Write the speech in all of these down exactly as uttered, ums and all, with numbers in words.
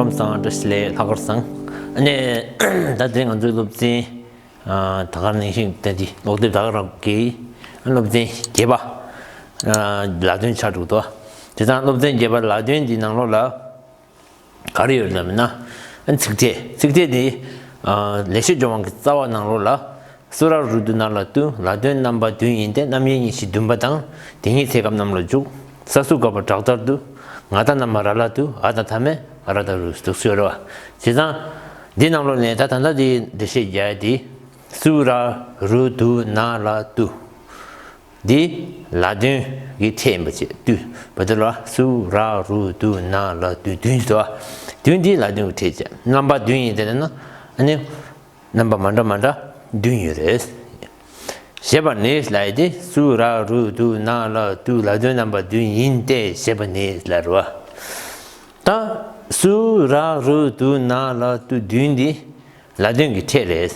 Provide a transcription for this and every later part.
ལམ་སང་བཀྲ་ཤིས་བདེ་ལེགས། ལྷག་དཀར་བཟང་། ཨ་ནི་ད་ཐེངས་ང་ཚོའི་སློབ་ཚན། ཨ། ད་ག་ནང་བཞིན་ད་འདི་ཀློག་དེབ་ད་ག་རང་གི་སློབ་ཚན་བརྒྱད་པ། ཨ། ལ་དོན་ཆགས་འགྲོ་འདུག་དེ་དང་སློབ་ཚན་བརྒྱད་པ་ལ་དོན་འདི་ནང་ལོགས་ལ་ག་རེ་ཡོད་ལབ་ན། ཨ། ཚིག་ཕྲད། ཚིག་ཕྲད་འདི། ཨ། ལེགས་བཤད་ལྗོན་དབང་གི་རྩ་བ་ནང་ལོགས་ལ། སུ་ར་རུ་དུ་ན་ལ་ཏུ། ལ་དོན་རྣམ་པ་བདུན་ཡིན་ཏེ། རྣམ་དབྱེ་གཉིས་བཞི་བདུན་པ་དང་། དེ་ཉིད་ཚེ་སྐབས་རྣམས་ལ་འཇུག་ས་སུ་ག་པ་དྲག་མཐར་ཏུ། ང་དང་ན་མ་ར་ལ་ཏུ། འ་དང་མཐའ་མེད་ར་དང་རུ་དུ་ཤོད་རོ། བྱས་ཙང་། འདི་ནང་ལོགས་ནས་ད་ད་ལྟ་འདི་འགྲེལ་བཤད་རྒྱག་ཡ་དེ། སུ་ར་རུ་དུ་ན་ལ་ཏུ། འདི་ལ་དོན་གྱི་ཕྲད་ཡིན་པ་བྱས། ཏུ་བ་དུ་ལ་སུ་ར་རུ་དུ་ན་ལ་ཏུ་བདུན་ཞིག་འདུག་བ། བདུན་འདི་ལ་དོན་གྱི་ཕྲད་བྱས། རྣམ་པ་བདུན་ཡིན་དེ་ན། ཨ་ནི། རྣམ་པ་མ་འདྲ་མ་འདྲ་བདུན་ཡོད་རེད། ཞེས་པ་ནི་ལ་ཡི་དེ། སུ་ར་རུ་དུ་ན་ལ་ཏུ་ལ་དོན་རྣམ་པ་བདུན་ཡིན་ཏེ། ཞེས་པ་ནི་ལ་རུ་བ། ད་སུ་ར་རུ་དུ་ན་ལ་ཏུ་བདུན་འདི་ལ་དོན་གྱི་ཕྲད་རེད།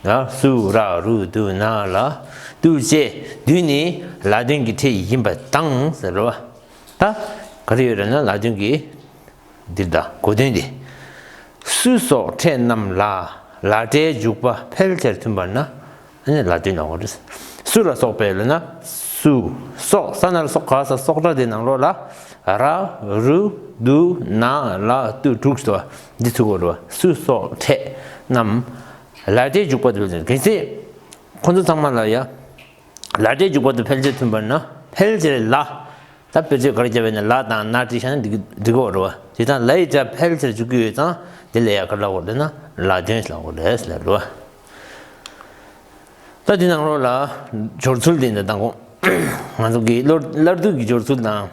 ལ་སུ་ར་རུ་དུ་ན་ལ་ཏུ་བཅས་བདུན་ནི་ལ་དོན་གྱི་ཕྲད་ཡིན་པ་དང་ཟེར་རོ། ད་ག་རེ་ཡོད་རེད་ན་ལ་དོན་གྱི་འདིར་ད་གོ་དོན་འདི། སུ་སོགས་ཕྲད་རྣམས་ལ་ལ་སྒྲའི་འཇུག་པ་ཕལ་ཆེར་མཐུན་པ་ན། ཨ་ནི་ལ་དོན་ལ་གོ་རེད། སུ་ལ་སོགས་པའི་ལ་ན་སུ། སོགས་ས་ན་ལ་སོགས་ག་ས་སོགས་སྒྲ་དེ་ནང་ལོགས་ལ་ར་རུ་དུ་ན་ལ་ཏུ་དྲུག་ཏུ་འདི་ཚུགས་གོ་རོ། སུ་སོགས་ཕྲད་རྣམས་ལ་སྒྲའི་འཇུག་པ་དེ་ཕལ་ཆེར། གལ་སྲིད་ཁོ་ཚོ་ཚང་མ་ལ་ཡ་ལ་སྒྲའི་འཇུག་པ་དེ་ཕལ་ཆེར་མཐུན་པ་ན་ཕལ་ཆེར་ལ། ད་དཔེར་བརྗོད་ག་རེ་བརྒྱབ་པ་ཡིན་ན་ལ་དང་ན་བྲིས་བཞག་ན་འགྲིག་འགྲིག་གི་རེད་བ། དེ་དང་ལ་ཡི་སྒྲ་ཕལ་ཆེར་འཇུག་གི་ཡོད་ཙང་དེ་ལ་ཡ་ག་རེ་ལབ་དགོས་རེད་ན་ལ་དོན་ལབ་དགོས་རེད་ལབ་རེད་བ། ད་དེ་ནང་ལོགས་ལ་སྦྱོར་ཚུལ་དེ་འདྲ་དང་གོ། ང་ཚོ་གི་སླར་སླར་བསྡུ་གི་སྦྱོར་ཚུལ་དང་།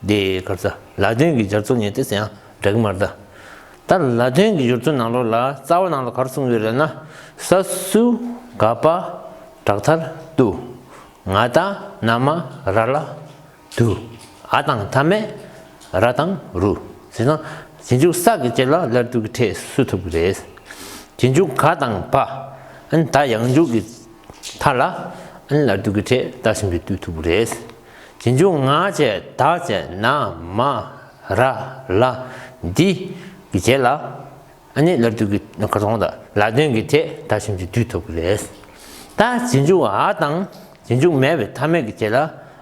དེ་ག་རེ་ཟ། ལ་དོན་གྱི་སྦྱར་ཚུལ་ཡིན་ཏེ་ཟེར་ཡང་འགྲིག་གི་མ་རེད་ད། ད་ལ་དོན་གྱི་སྦྱོར་ཚུལ་ནང་ལོགས་ལ་རྩ་བ་ནང་ལ་ག་རེ་གསུངས་ཡོད་རེད་ན། ས་སུ་ག་པ་དྲག་མཐར་ཏུ། ང་དང་ན་མ་ར་ལ་དུ། འ་དང་མཐའ་མེད་ར་དང་རུ། ཟེར་ན། རྗེས་འཇུག་ས་གི་རྗེས་ལ་སླར་བསྡུ་གི་ཕྲད་སུ་ཐུབ་ཀྱི་རེད། རྗེས་འཇུག་ག་དང་བ། ཨ་ནི་ད་ཡང་འཇུག་གི་མཐའ་ལ་ཨ་ནི་སླར་བསྡུ་གི་ཕྲད་ད་ཞིབ་འཇུག་བསྡུ་ཐུབ་ཀྱི་རེད། རྗེས་འཇུག་ང་བཅས་ད་བཅས་ན་མ་ར་ལ་འདི་གི་རྗེས་ལ་ཨ་ནི་སླར་བསྡུ་གི་ཁ་སང་དང་ལ་དོན་གྱི་ཕྲད་ད་ཞིབ་འཇུག་བསྡུ་ཐུབ་ཀྱི་རེད། ད་རྗེས་འཇུག་འ་དང་རྗེས་འཇུག་མེད་པའི་མཐའ་མེད་ཀྱི་རྗེས་ལ་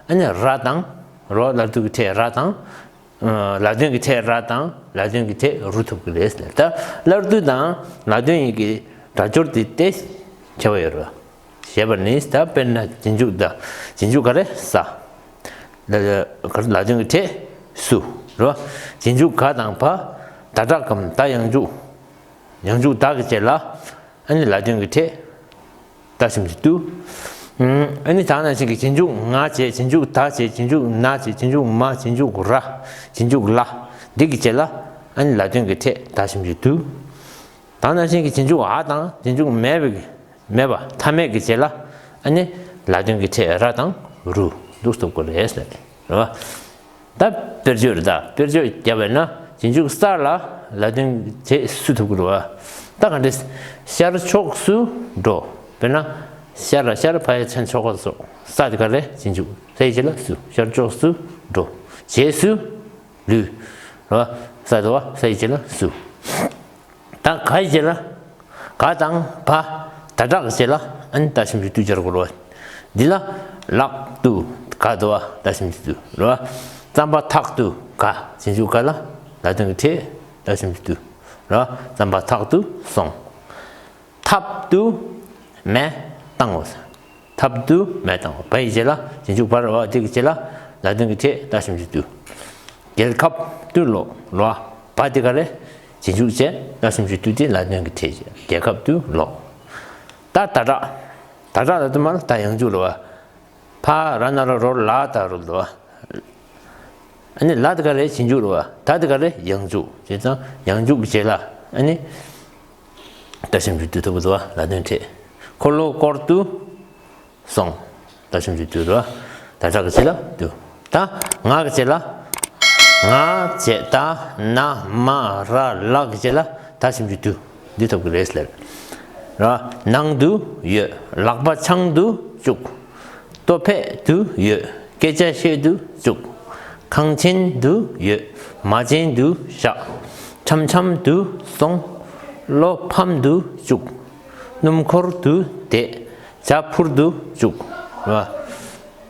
ཨ་ནི་ར་དང་རོ་སླར་བསྡུ་གི་ཕྲད་ར་དང་། ལ་དོན་གྱི་ཕྲད་ར་དང་ལ་དོན་གྱི་ཕྲད་རུ་ཐུབ་ཀྱི་རེད་ཟེར། ད་སླར་བསྡུ་དང་ལ་དོན་གཉིས་ཀྱི་སྒྲ་སྦྱོར་དེ་ཏེ་ཁྱད་པར་ཡོད་རེད། ཞེས་པ་ནི་ད་དཔེར་ན་རྗེས་འཇུག་ད་རྗེས་འཇུག་ག་རེ་ས། ལ་ལ་ལ་དོན་གྱི་ཕྲད་སུ་རེད། རྗེས་འཇུག་ག་དང་བ། ད་དྲག་གམ་ད་ཡང་འཇུག་ཡང་འཇུག་ད་གི་རྗེས་ལ་ཨ་ནི་ལ་དོན་གྱི་ཕྲད་ད་ཞིབ་འཇུག་བསྡུ། ཨ་ནི་ད་ནང་བཞིན་གྱི་རྗེས་འཇུག་ང་བཅས་རྗེས་འཇུག་ད་བཅས་རྗེས་འཇུག་ན་བཅས་རྗེས་འཇུག་མ་རྗེས་འཇུག་ར་རྗེས་འཇུག་ལ་འདི་གི་རྗེས་ལ་ཨ་ནི་ལ་དོན་གྱི་ཕྲད་ད་ཞིབ་འཇུག་བསྡུ། ད་ནང་བཞིན་གྱི་རྗེས་འཇུག་འ་དང་རྗེས་འཇུག་མེད་པའི་མེད་པ་མཐའ་མེད་ཀྱི་རྗེས་ལ་ཨ་ནི་ལ་དོན་གྱི་ཕྲད་ར་དང་རུ་འདུག་སྟོབས་ཀྱི་རེད་ཟེར་རེད་བ། ད་དཔེར་བརྗོད་རེད། ད་དཔེར་བརྗོད་བརྒྱབ་པས་ན་རྗེས་འཇུག་ས་ལ་ལ་དོན་བྱེད་སུ་ཐུབ་ཀྱི་རེད་བ། ད་ག་འདྲས། ཤར་ཕྱོགས་སུ་འགྲོ། དཔེར་ན། ཤར་ལ་ཤར་ཕ་ཡ་ཆན་ཆོག་ག་སོགས་ས་དེ་ག་རེ་རྗེས་འཇུག་ས་ཡི་རྗེས་ལ་སུ། ཤར་ཕྱོགས་སུ་འགྲོ། རྗེས་སུ་ལུས། རེད་བ། ས་དེ་བ་ས་ཡི་རྗེས་ལ་སུ། ད་ག་ཡི་རྗེས་ལ། ག་དང་བ། ད་དྲག་གི་རྗེས་ལ་ཨ་ནི་ད་ཞིབ་འཇུག་བསྡུ་སྦྱར་དགོས་རེད་བ། འདི་ལ་ལག་ཏུ་ག་དུ་བ་ད་ཞིབ་འཇུག་བསྡུ་རེད་བ། རྩམ་པ་ཐག་ཏུ་ག་རྗེས་འཇུག་ག་ལ་ལ་དོན་གྱི་ཕྲད་ད་ཞིབ་འཇུག་བསྡུ་རེད་བ། རྩམ་པ་ཐག་ཏུ་སོང་། ཐབ་ཏུ་མེ་བཏང་ངོ་། ཐབ་ཏུ་མེ་བཏང་ངོ་། བ་ཡི་རྗེས་ལ་རྗེས་འཇུག་བ་རེད་བ། དེ་གི་རྗེས་ལ་ལ་དོན་གྱི་ཕྲད་ད་ཞིབ་འཇུག་བསྡུ། རྒྱལ་ཁབ་ཏུ་ལོག་ལོ། བ་དེ་ག་རེ། རྗེས་འཇུག་བྱས་ད་ཞིབ་འཇུག་བསྡུ་དེ་ལ་དོན་གྱི་ཕྲད་བྱས། རྒྱལ་ཁབ་ཏུ་ལོག་ད་ད་དྲག་ད་དྲག་ལ་དུ་མ་ལ་ད་ཡང་འཇུག་རེད་བ། ཕ་ར་ན་རོ་རོ་ལ་ད་རོ་ལོ། ཨ་ནི་ལ་དེ་ག་རེ་རྗེས་འཇུག་རེད་བ། ད་དེ་ག་རེ་ཡང་འཇུག་བྱས་ཙང་ཡང་འཇུག་གི་རྗེས་ལ་ཨ་ནི་ད་ཞིབ་འཇུག་བསྡུ་ཐུབ་ཀྱི་འདུག་བ། ལ་དོན་ཕྲད། འཁོར་ལོ་བསྐོར་དུ་སོང་། ད་ཞིབ་འཇུག་བསྡུ་རོ། ད་དྲག་གི་རྗེས་ལ་བསྡུ། ད་ང་གི་རྗེས་ལ། ང་བཅས་ད་ན་མ་ར་ལ་གི་རྗེས་ལ་ད་ཞིབ་འཇུག་བསྡུ། འདི་ཐོབ་ཀྱི་རེད་ཟེར། ར། ནང་དུ་ཡོད། ལག་པ་འཆང་དུ་བཅུག་ལྟོ་ཕད་དུ་ཡོད། སྐད་ཆ་བཤད་དུ་བཅུག་ཁང་ཆེན་དུ་ཡོད། མ་བྱན་དུ་བཞག་འཆམ་འཆམ་དུ་སོང་། བློ་ཕམ་དུ་བཅུག། སྣུམ་འཁོར་དུ་བསྡད། བྱ་འཕུར་དུ་བཅུག། རེད་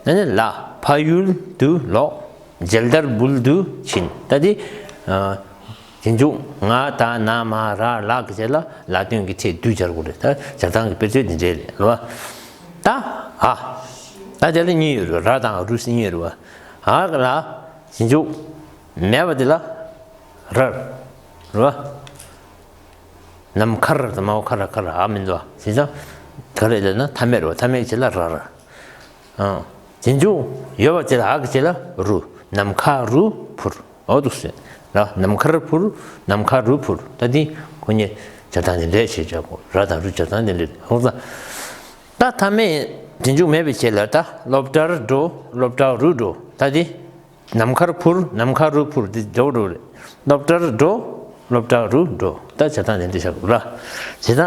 བ། ཨ་ནི་ལ། ཕ་ཡུལ་དུ་ལོག། མཇལ་དར་འབུལ་དུ་ཕྱིན། ད་འདི། ཨ། རྗེས་འཇུག་ང་ད་ན་མ་ར་ལ་གི་རྗེས་ལ་ལ་དོན་གྱི་ཕྲད་དུ་སྦྱར་དགོས་རེད། ད་སྦྱར་སྟངས་ཀྱི་དཔེར་བརྗོད་འདི་འདྲ་རེད། རེད་བ། ད་ཨ། ད་དེ་ལ་གཉིས་ཡོད་རེད། ར་དང་རུ་ཟེར་གཉིས་ཡོད་རེད་བ། ཨ་ག་ལ་རྗེས་འཇུག་མེད་པ་དེ་ལ་རར། རེད་བ། ནམ་མཁར་དང་མ་འོ་ཁ་ར་ཁ་ར་ཨ་མི་འདུག་བ། བྱས་ཙང་ག་རེ་ལབ་ན་མཐའ་མེད་རེད་བ། མཐའ་མེད་ཀྱི་རྗེས་ལ་རར། ཨང་། རྗེས་འཇུག་ཡོད་པ་དེ་ལ་ཨ་གི་རྗེས་ལ་རུ། ནམ་མཁའ་རུ་འཕུར། འོ་འདུག་ཟེར་ལ། ནམ་མཁར་འཕུར། ནམ་མཁའ་རུ་འཕུར། ད་འདི་ཁོ་གཉིས་སྦྱར་སྟངས་དེ་འདྲ་བྱས་བྱ་དགོས། ར་དང་རུ་སྦྱར་སྟངས་དེ་འདྲ་རེད། འོ་ད། ད་མཐའ་མེད་རྗེས་འཇུག་མེད་པའི་རྗེས་ལ་ད་སློབ་གྲྭར་འགྲོ། སློབ་གྲྭ་རུ་འགྲོ། ད་འདི། ནམ་མཁར་འཕུར། ནམ་མཁའ་རུ་འཕུར། འདི་འགྲོ་འགྲོ་རེད། སློབ་གྲྭར་འགྲོ། སློབ་གྲྭ་རུ་འགྲོ། ད་བྱ་སྟངས་དེ་འདྲ་བྱ་དགོས་ར། བྱས་ཙང་།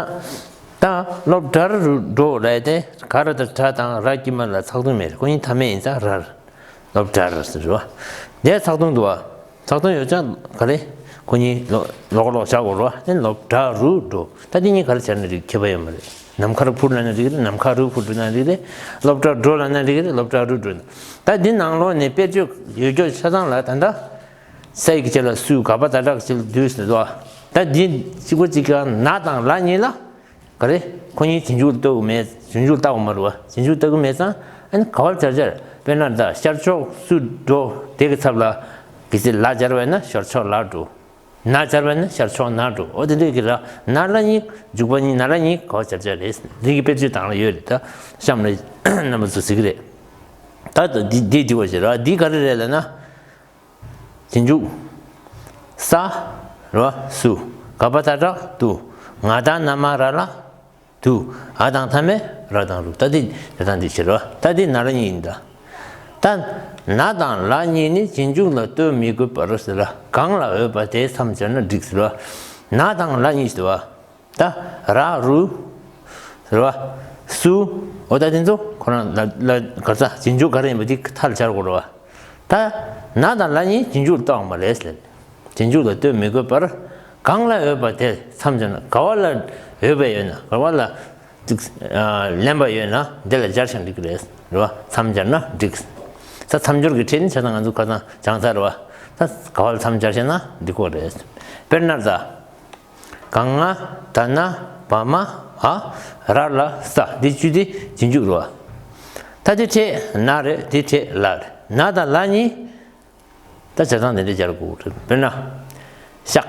ད་སློབ་གྲྭར་རུ་འགྲོ་ལབ་དེ་ག་ར་དང་གྲ་དང་ར་དཀྱིལ་མ་ལ་ཚེག་དུམ་མེད་རེད། ཁོ་གཉིས་མཐའ་མེད་ཡིན་ཙང་རར། སློབ་གྲྭར་ཟེར་རེད་བ། འདིར་ཚེག་དུམ་འདུག་བ། ཚེག་དུམ་ཡོད་ཙང་ག་རེ། ཁོ་གཉིས་ལོག་ལོག་ལོག་བྱ་དགོས་རེད་བ། དེ་སློབ་གྲྭ་རུ་འགྲོ། ད་འདི་གཉིས་ག་རེ་བྱས་ན་འགྲིག་ཁྱད་པར་ཡོད་མ་རེད། ནམ་མཁར་འཕུར་ལབ་ན་འགྲིག་རེད། ནམ་མཁའ་རུ་འཕུར་འགྲོ་ན་འགྲིག་རེད། སློབ་གྲྭར་འགྲོ་ལབ་ན་འགྲིག་རེད། སློབ་གྲྭ་རུ་འགྲོ་ན། ད་འདི་ནང་ལོགས་ནས་དཔེར་བརྗོད་ཡོད་རྒྱུ་ཆ་ཚང་ལ་ད་ལྟ། ས་ཡི་གི་རྗེས་ལ་སུ། ག་པ་ད་དྲག་གི་རྗེས་ལ་དུ་ཟེར་འདུག་བ། ད་འདི་གཅིག་པ་གཅིག་ག་ན་དང་ལ་གཉིས་ལ། ག་རེ། ཁོ་གཉིས་རྗེས་འཇུག་ལ་ལྟོས་ཀྱི་མེད། རྗེས་འཇུག་ལ་ལྟ་དགོས་མ་རེད་བ། རྗེས་འཇུག་ལ་ལྟ་གི་མེད་ཙང་ཨ་ནི་ག་པར་སྦྱར་སྦྱར། དཔེར་ན་ད་ཤར་ཕྱོགས་སུ་འགྲོ་དེ་གི་ཚབ་ལ་གི་ཚེ་ལ་སྦྱར་བས་ན་ཤར་ཕྱོགས་ལ་འགྲོ། ན་སྦྱར་བས་ན་ཤར་ཕྱོགས་ན་འགྲོ། འོ་དེ་འདྲའི་གི་ར་ན་ལ་གཉིས། འཇུག་པ་གཉིས་ན་ལ་གཉིས་ག་པར་སྦྱར་སྦྱར་རེད། འདི་གི་དཔེར་བརྗོད་དང་ལ་ཡོད་རེད། ད་གཤམ་ལ་རྣམ་པ་ཚོ་གཟིགས་ཀྱི་རེད། ད་འདི་འདི་འདི་བ་ཞིག་ར། འདི་ག་རེ་རེད་ལབ་ན། རྗེས་འཇུག་ས་རེད་བ། སུ། ག་པ་ད་དྲག་དུ། ང་ད་ན་མ་ར་ལ་དུ། ཨ་དང་མཐའ་མེད་ར་དང་རུ། ད་འདི་ར་དང་འདི་ཕྱིར་རེད་བ། ད་འདི་ན་ལ་གཉིས་ཡིན་ད། ད་ན་དང་ལ་གཉིས་ནི་རྗེས་འཇུག་ལ་ལྟོས་མི་དགོས་པར་ཟེར་ལ། གང་ལ་འོས་པ་དེ་མཚམས་སྦྱར་ན་འགྲིག་ཟེར་བ། ན་དང་ལ་གཉིས་ཟེར་བ། ད་ར་རུ་ཟེར་བ། སུ། འོ་ད་དེ་ཚོ་ཁོ་རང་ལ་ལ་ག་ས་རྗེས་འཇུག་ག་རེ་ཡིན་པ་དེ་མཐའ་ལ་སྦྱར་དགོས་རེད་བ། ད་ན་དང་ལ་གཉིས་རྗེས་འཇུག་ལ་ལྟོས་མ་རེད་ཟེར། རྗེས་འཇུག་ལ་ལྟོས་མི་དགོས་པར། གང་ལ་འོས་པ་དེ་མཚམས་སྦྱར་ན། ག་བ་ལ་འོས་པ་ཡོད་ན། ག་བ་ལ་ཅིག་ཨ་ལེན་པ་ཡོད་ན་དེ་ལ་སྦྱར་ཞིང་འགྲིག་གི་རེད། རེད་བ། མཚམས་སྦྱར་ན་འགྲིག་ད་མཚམས་སྦྱོར་གྱི་ཕྲད་ནི་བྱས་ཙང་ང་ཚོ་ཁ་སང་སྦྱངས་ཚར་རེད་བ། ད་ག་བ་ལ་མཚམས་སྦྱར་ཤེས་ན་འགྲིག་གི་རེད། དཔེར་ན་ད། ག་ང་ད་ན་བ་མ་འ་ར་ལ་ས། འདི་བཅུ་དེ་རྗེས་འཇུག་རེད་བ། ད་འདི་ཕྲད་ན་རེད། འདི་ཕྲད་ལ་རེད། ན་དང་ལ་གཉིས། ད་བྱ་སྟངས་དེ་འདྲ་སྦྱར་དགོས་རེད། དཔེར་ན། ཤག་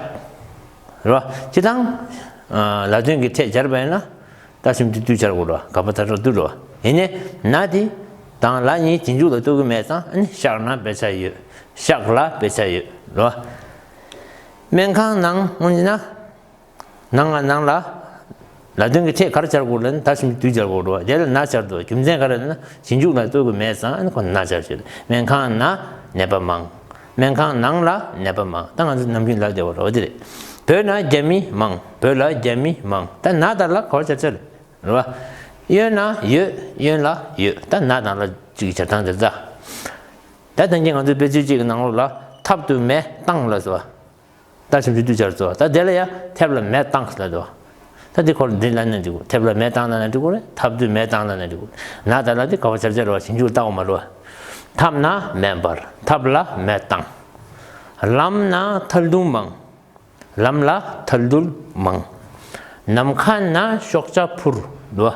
རེད་བ། སྤྱིར་བཏང་། ལ་དོན་གྱི་ཕྲད་སྦྱར་བ་ཡིན་ན། ད་ཞིམ་དུ་དུ་སྦྱར་དགོས་རེད་བ། ག་པ་ད་དྲག་དུ་རེད་བ། ཡིན་ནའི་ན་དེ་དང་ལ་གཉིས་རྗེས་འཇུག་ལ་ལྟོས་ཀྱི་མེད་ཙང་ཨ་ནི་ཤག་ན་དཔེ་ཆ་ཡོད། ཤག་ལ་དཔེ་ཆ་ཡོད་རེད་བ། སྨན་ཁང་ནང་སྔོན་ན། ནང་ང་ནང་ལ། ལ་དོན་གྱི་ཕྲད་ག་རེ་སྦྱར་དགོས་ལབ་ན་ད་ཞིམ་དུ་སྦྱར་དགོས་རེད་བ། དེ་ལ་ན་སྦྱར་འདུག་རྒྱུ་མཚན་ག་རེ་ལབ་ན་རྗེས་འཇུག་ལ་ལྟོས་ཀྱི་མེད་ཙང་ཨ་ནི་ཁོ་ན་སྦྱར་ཞེས། སྨན་ཁང་ན་ནད་པ་མང་། སྨན་ཁང་ནང་ལ་ནད་པ་མང་། ད་ང་ཚོ་ནམ་རྒྱུན་ལབ་བསྡད་པ་རེད་བ། དེ་རེད། བོད་ན་རྒྱ་མི་མང་། བོད་ལ་རྒྱ་མི་མང་། ད་ན་དང་ལ་ག་པར་སྦྱར་སྦྱར་རེད་བ། གཡོན་ན་ཡོད། གཡོན་ལ་ཡོད། ད་ན་དང་ལ་གཅིག་གི་སྦྱར་སྟངས་དེ་རེད་ད། ད་ཐེངས་ཀྱི་ང་ཚོའི་དཔེ་མཛོད་གཅིག་གི་ནང་ལོགས་ལ་ཐབ་ཏུ་མེ་བཏང་ལ་ཟེར་བ། ད་ཞིམ་དུ་དུ་སྦྱར་ཚོ། ད་དེ་ལ་ཡ་ཐབ་ལ་མེ་བཏང་ལ་དོ། ད་འདི་ཁོ་ལ་འདི་ལ་ན་འགྲིག་གོ། ཐབ་ལ་མེ་བཏང་ལ་ན་འགྲིག་གོ་རེད། ཐབ་ཏུ་མེ་བཏང་ལ་ན་འགྲིག་གོ། ན་ད་ལ་འདི་ག་པར་སྦྱར་སྦྱར་བ་རྗེས་འཇུག་ལ་ལྟ་དགོས་མ་རེད་བ། ཐབ་ན་མེ་འབར། ཐབ་ལ་མེ་བཏང་། ལམ་ན་ཐལ་རྡུལ་མང་། ལམ་ལ་ཐལ་རྡུལ་མང་། ནམ་མཁའ་ན་ཤོག་བྱ་འཕུར་དོ།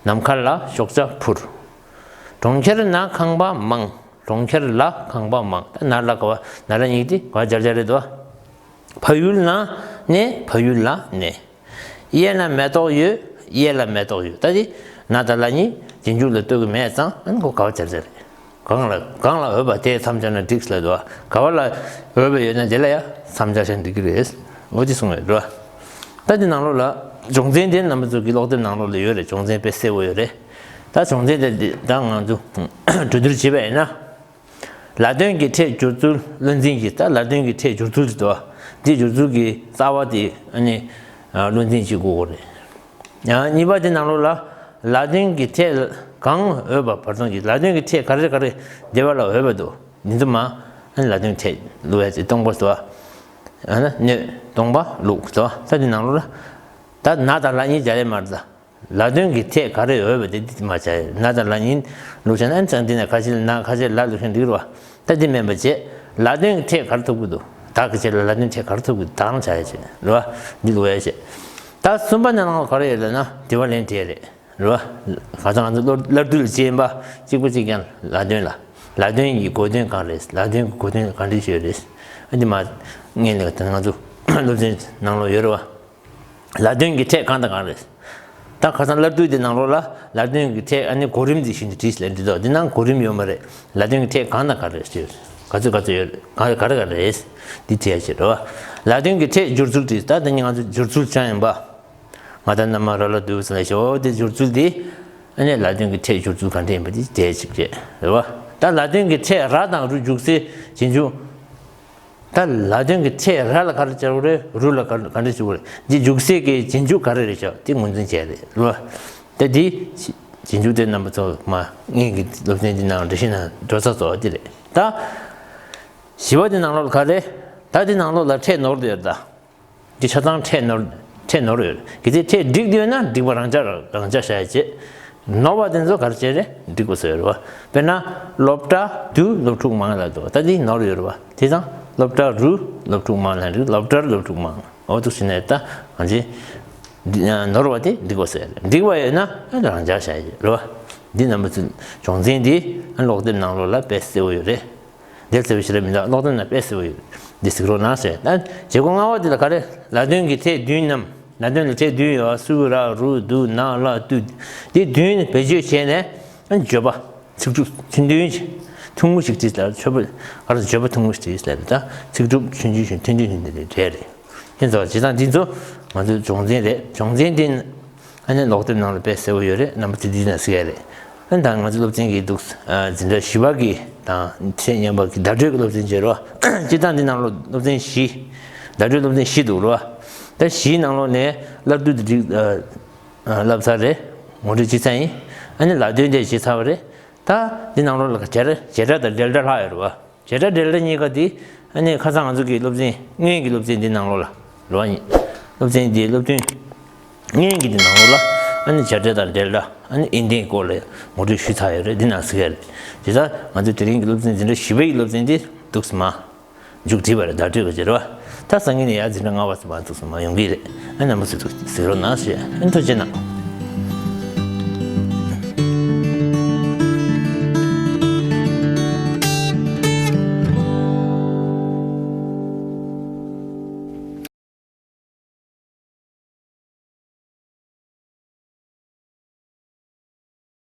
ནམ་མཁའ་ལ་ཤོག་བྱ་འཕུར། གྲོང་ཁྱེར་ན་ཁང་པ་མང་། གྲོང་ཁྱེར་ལ་ཁང་པ་མང་། ད་ན་ལ་ག་བ་ན་ལ་གཉིས་དེ་ག་པར་སྦྱར་སྦྱར་རེད་དོ། ཕ་ཡུལ་ན་གནས། ཕ་ཡུལ་ལ་གནས། གཡས་ན་མེ་ཏོག་ཡོད། གཡས་ལ་མེ་ཏོག་ཡོད། ད་དེ་ན་དང་ལ་གཉིས་རྗེས་འཇུག་ལ་ལྟོས་ཀྱི་མེད་ཙང་ཨ་ནི་ཁོ་ག་པར་སྦྱར་སྦྱར་རེད། གང་ལ་གང་ལ་འོས་པ་དེ་མཚམས་སྦྱར་ན་འགྲིག་ལབ་འདུག་བ། ག་བ་ལ་འོས་པ་ཡོད་ན་དེ་ལ་ཡང་མཚམས་སྦྱར་ཤིང་འགྲིག་གི་རེད། འོ་དེ་གསུངས་ཡོད་རེད་བ། ད་དེ་ནང་ལོགས་ལ་སྦྱོང་ཚན་དེ་རྣམ་པ་ཚོ་གི་ཀློག་དེབ་ནང་ལོགས་ལ་ཡོད་རེད། སྦྱོང་ཚན་དཔེ་གསལ་བོ་ཡོད་རེད། ད་སྦྱོང་ཚན་དེ་ད་ང་ཚོ་གྲོས་བསྡུར་བྱེད་པ་ཡིན་ན། ལ་དོན་གྱི་ཕྲད་སྦྱོར་ཚུལ་བློ་འཛིན་གྱིས། ད་ལ་དོན་གྱི་ཕྲད་སྦྱོར་ཚུལ་དེ་འདུག་བ། འདི་སྦྱོར་ཚུལ་གྱི་རྩ་བ་དེ་ཨ་ནི་བློ་འཛིན་བྱེད་དགོས་ཀྱི་རེད། ཡང་གཉིས་པ་དེ་ནང་ལོགས་ལ་ལ་དོན་གྱི་ཕྲད་གང་འོས་པ་བར་སྟོང་གི་ལ་དོན་གྱི་ཕྲད་ག་རེ་ག་རེ་སྡེ་པ་ལ་འོས་པ་འདུག་འདི་ཚོ་མ་ཨ་ནི་ལ་དོན་ཕྲད་ལུས་ཡ་ཚེ་སྟོང་པ་སོ། ཨ་ན་སྣོད་སྟོང་པ་ལུགས་དོ། ད་འདི་ནང་ལོགས་ལ་ད་ན་དང་ལ་གཉིས་སྦྱར་ཡས་མ་རེད་ད། ལ་དོན་གྱི་ཕྲད་ག་རེ་ཡོད་པ་དེ་འདི་མ་བྱ་ཡ། ན་དང་ལ་གཉིས་ལུགས་བྱས་ན་ཨ་ནི་ཙང་འདི་ནས་ཁ་ཤས་ན་ཁ་ཤས་ལ་ལུགས་བཞིན་འགྲིག་རོ། ད་འདི་མིན་པ་བྱས། ལ་དོན་གྱི་ཕྲད་ག་རེ་ཐུབ་ཀྱི་འདུག་ད་གི་བྱས་ལ་ལ་དོན་ཕྲད་ག་རེ་ཐུབ་ཀྱི་འདུག་ད་རང་བྱ་ཡ་བྱས་རེད་བ། འདི་ལུགས་ཡ་བྱས། ད་གསུམ་པ་ནང་ལ་ག་རེ་ཡོད་ལབ་ན་དེ་བ་ལན་བྲིས་རེད་རེད་བ། ག་ཚང་ང་ཚོ་བློ་བློ་བསྡུ་ལ་བྱས་ཡིན་པ་གཅིག་པ་གཅིག་རྐྱང་ལ་དོན་ལ། ལ་དོན་གྱི་གོ་དོན་གང་རེད། ལ་དོན་གྱི་གོ་དོན་གང་འདྲ་ཞིག་རེད། ཨ་འདི་མ་ངས་ལས་ཀ་དེ་ང་ཚོ་སློབ་ཚན་ནང་ལོགས་ཡོད་རེད་བ། ལ་དོན་གྱི་ཕྲད་གང་དང་གང་རེད། ད་ཁ་སང་བློ་བསྡུ་དེ་ནང་ལོགས་ལ་ལ་དོན་གྱི་ཕྲད་ཨ་ནི་གོ་རིམ་འདི་བཞིན་དུ་བྲིས་ལབ་འདི་དོ། འདི་ནང་གོ་རིམ་ཡོད་མ་རེད། ལ་དོན་གྱི་ཕྲད་གང་དང་གང་རེད་ཟེར། ག་ཚོད་ག་ཚོད་ཡོད་རེད། ག་རེ་ག་རེ་ག་རེ་རེད། འདི་བྲིས་ཡ་བྱེད་རོ། ལ་དོན་གྱི་ཕྲད་སྦྱོར་ཚུལ་བྲིས། ད་འདི་ནི་ང་ཚོ་སྦྱོར་ཚུལ་ཅང་ཡིན་པ། ང་ད་ན་མ་ར་ལ་བསྡུ་ཟེར་ལ་ཞོ་དེ་སྦྱོར་ཚུལ་དེ། ཨ་ནི་ལ་དོན་གྱི་ཕྲད་སྦྱོར་ཚུལ་ག་འདྲ་ཡིན་པ་དེ་བྲིས་ཅིག་བྱེད་རེད་བ། ད་ལ་དོན་གྱི་ཕྲད་ར་དང་རུ་འཇུག་སའི་རྗེས་འཇུག་ད་ལ་དོན་གྱི་ཕྲད་ར་ལ་ག་རེ་བྱ་དགོས་རེད། རུ་ལ་ག་ག་འདྲ་བྱེད་དགོས་རེད། འདི་འཇུག་སའི་གི་རྗེས་འཇུག་ག་རེ་རེད་ཤག་དེ་ངོས་འཛིན་བྱས་རེད་ལོ། ད་འདི་རྗེས་འཇུག་དེ་རྣམ་པ་ཚོ་མ་ངེད་ཀྱི་སློབ་ཚན་འདི་ནང་འགྲེལ་བཤད་ནང་འགྲོ་ས་ཚོ་འདི་རེད་ད། བཞི་བ་འདི་ནང་ལོགས་ལ་ག་རེ། ད་འདི་ནང་ལོགས་ལ་ཕྲད་ནོར་དུ་ཡོད་ད། འདི་ཆ་ཚང་ཕྲད་ནོར་ཕྲད་ནོར་ཡོད། གལ་ཏེ་ཕྲད་འགྲིག་དུ་ཡོད་ན་འགྲིག་པ་རང་འཇགས་རང་འཇགས་བྱ་ཡ་བྱེད། ནོར་བ་དེ་ཚོ་ག་རེ་བྱེད་རེད། འགྲིག་པ་བཟོ་ཡོད་རེད་བ། དཔེར་ན་སློབ་གྲྭ་དུ་སློབ་ཕྲུག་མང་ལ་འདུག་ད་འདི་ནོར་ཡོད་རེད་བ། དེ་ཙང་སློབ་གྲྭ་རུ་སློབ་ཕྲུག་མང་ལ་འགྲིག་སློབ་གྲྭར་སློབ་ཕྲུག་མང་འོ་འདུག་ཟེར་ནས་ད་གང་ཅི་འདི་ནོར་བ་དེ་འགྲིག་པ་བཟོ་ཡ་རེད། འགྲིག་པ་ཡོད་ན་རང་འཇགས་བྱ་ཡ་རེད་བ། འདི་རྣམ་པ་ཚོ་སྦྱོང་ཚན་འདི་ཀློག་དེབ་ནང་ལོགས་ལ་དཔེ་གསལ་པོ་ཡོད་རེད། འདིར་ཟེར་བ་ཞིག་རེད་མི་འདུག་ཀློག་དེབ་ན་དཔེ་གསལ་པོ་ཡོད། འདི་གཟིགས་རོགས་གནང་ཞེས། ད་བྱེད་སྒོ་ལྔ་པ་འདི་ལ་ག་རེ། ལ་དོན་གྱི་ཕྲད་བདུན་ནམ། ལ་དོན་ལ་ཕྲད་བདུན་ཡོད། སུ་ར་རུ་དུ་ན་ལ་ཏུ། འདི་བདུན་བེད་སྤྱོད་བྱས་ནས་བརྗོད་པ་ཚིག་གྲུབ་ཐུང་ཐུང་ཐུང་ངུ་ཞིག་བྲིས་ལ་ཆོས་པ་ག་རེ་བརྗོད་པ་ཐུང་ངུ་ཞིག་བྲིས་ལ་ད་ཚིག་གྲུབ་ཆུང་ཆུང་ཞིག་ཐུང་ཐུང་ཐུང་ཐུང་རེད་རེད། དེ་ཚོ་བྱེད་སྟངས་འདི་ཚོ་ང་ཚོའི་སྦྱོང་ཚན་རེད། སྦྱོང་ཚན་འདི་ཨ་ནི་ཀློག་དེབ་ནང་ལ་དཔེ་གསལ་པོ་ཡོད་རེད། རྣམ་པ་ཚོ་འདི་ན་གཟིགས་ཡ་རེད། ཨ་ནི་ད་ང་ཚོ་སློབ་ཚན་གྱི་འདུག་འཛིན་གྲྭ་བཞི་པ་གི་དང་ཚད་མཉམ་པ་གི་བརྡ་སྤྲོད་ཀྱི་སློབ་ཚན་བྱེད་རོགས། སྤྱིར་བཏང་འདི་ནང་ལོགས་སློབ་ཚན་བཞི། བརྡ་སྤྲོད་སློབ་ཚན་བཞི་འདུག་རོགས། ད་བཞིའི་ནང་ལོགས་ནས་བསླབ་བཏུས་འདི་འགྲིག་བསླབ་ཚར་རེད། ངོ་སྤྲོད་བྱེད་ཚར་ཡིན། ཨ་ནི་ལ་དོན་དེ་བྱེད་ཚར་བ་རེད། ད་འདི་ནང་ལོགས་ལ་བྱེད་སྒྲ་བྱེད་སྒྲ་དང་འབྲེལ་སྒྲ་ལྷག་ཡོད་རེད་བ། བྱེད་སྒྲ་འབྲེལ་སྒྲ་གཉིས་ཀ་དེ་ཨ་ནི་ཁ་སང་ང་ཚོ་གི་སློབ་ཚན་སྔོན་གྱི་སློབ་ཚན་འདི་ནང་ལོགས་ལ་རེད་བ། སློབ་ཚན་འདིའི་སློབ་ཐུན་སྔོན་གྱི་འདི་ནང་ལོགས་ལ་ཨ་ནི་བྱེད་སྒྲ་དང་འབྲེལ་སྒྲ་ཨ་ནི་ཨིན་ཏན་སྐོར་ལ་ངོ་སྤྲོད་ཞུས་ཚར་ཡོད་རེད། འདི་ནང་གཟིགས་ཡ་རེད། བྱས་ཙང་ང་ཚོ་དེ་རིང་གི་སློབ་ཚན་འཛིན་གྲྭ་བཞི་པའི་སློབ་ཚན་འདི་འདུག་སེ་མ་མཇུག་བསྒྲིལ་བ་རེད། བརྡ་སྤྲོད་པ་བྱེད་རོགས། ད་སང་ཉིན་ནས་ཡར་འཛིན་གྲྭ་ལྔ་པ་ཙམ་མ་འདུག་སེ་མ་ཡོང་གི་རེད། ཨ་རྣམ་པ་ཚོས་འདུག་གཟིགས་རོགས་གནང་ཞེས་ཨ་ཐུགས་རྗེ་གནང་།